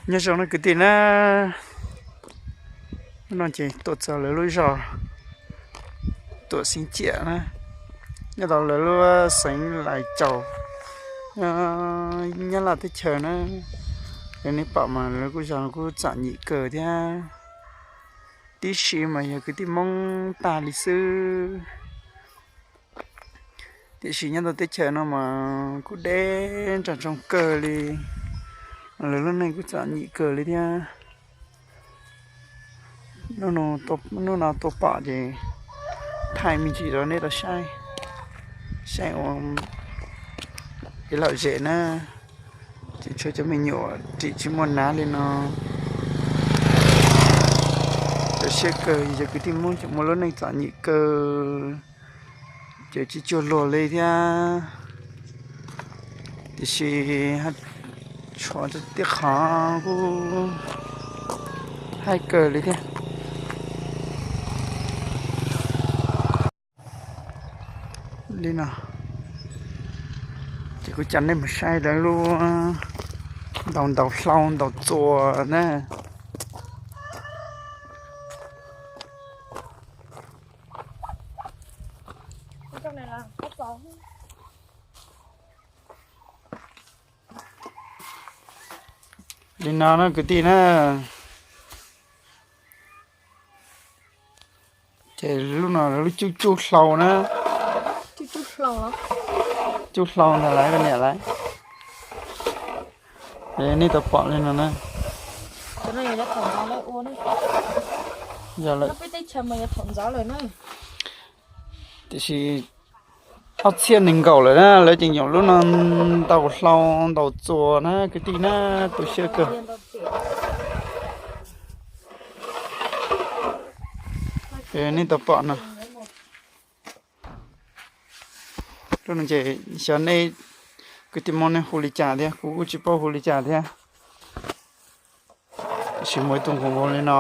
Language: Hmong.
Nyob zoo na kwv tij na, hnub no ces tuaj txog lawv lub zos Tuam Xeev Ciam na, nyob tau lawv lub xeev Lais Caus, Nyab Laj teb chaws na. Yog nej pom mas lawv kuj zos kuj txom nyem kawg thiab, tib si mas yog kwv tij Hmoob tag li xwb. Tiam sis nyob tau teb chaws no mas kuj deb nraug ntsoo kawg li, lawv lub neej kuj txom nyem kawg li thiab. Hnub no tuaj pom ces thaij me ntsis rau nej tau saib, saib ua kev lom zem na. Ces tshuav cov me nyuam rim tsis muaj nav li no, cov siab kawg, yog kwv tij Hmoob ces muaj lub neej txom nyem kawg, ces tsis cuag luag li thiab. Tiam sis tshuav tej qhov kuj haib kawg li thiab. Li no ces kuv coj nej mus saib lawv lub ntaus ntaus hlau ntaus txuas na. Li no na kwv tij na, ces lub no lub cub cub hlau na, cub hlau ntag lawv niam lawv. Nej tau pom li no na, yog lawm. Tiam sis ob txhiab nees nkaum lawm na lawv ces nyuam lub no ntaus hlau ntaus txuas na kwv tij na, tu siab kawg. Nej tau pom no, lub no ces xyov nej kwv tij Hmoob nej hu li cas thiab, kuv kuj tsis paub hu li cas thiab. Tiam sis muaj ib tug nqus nqus li no.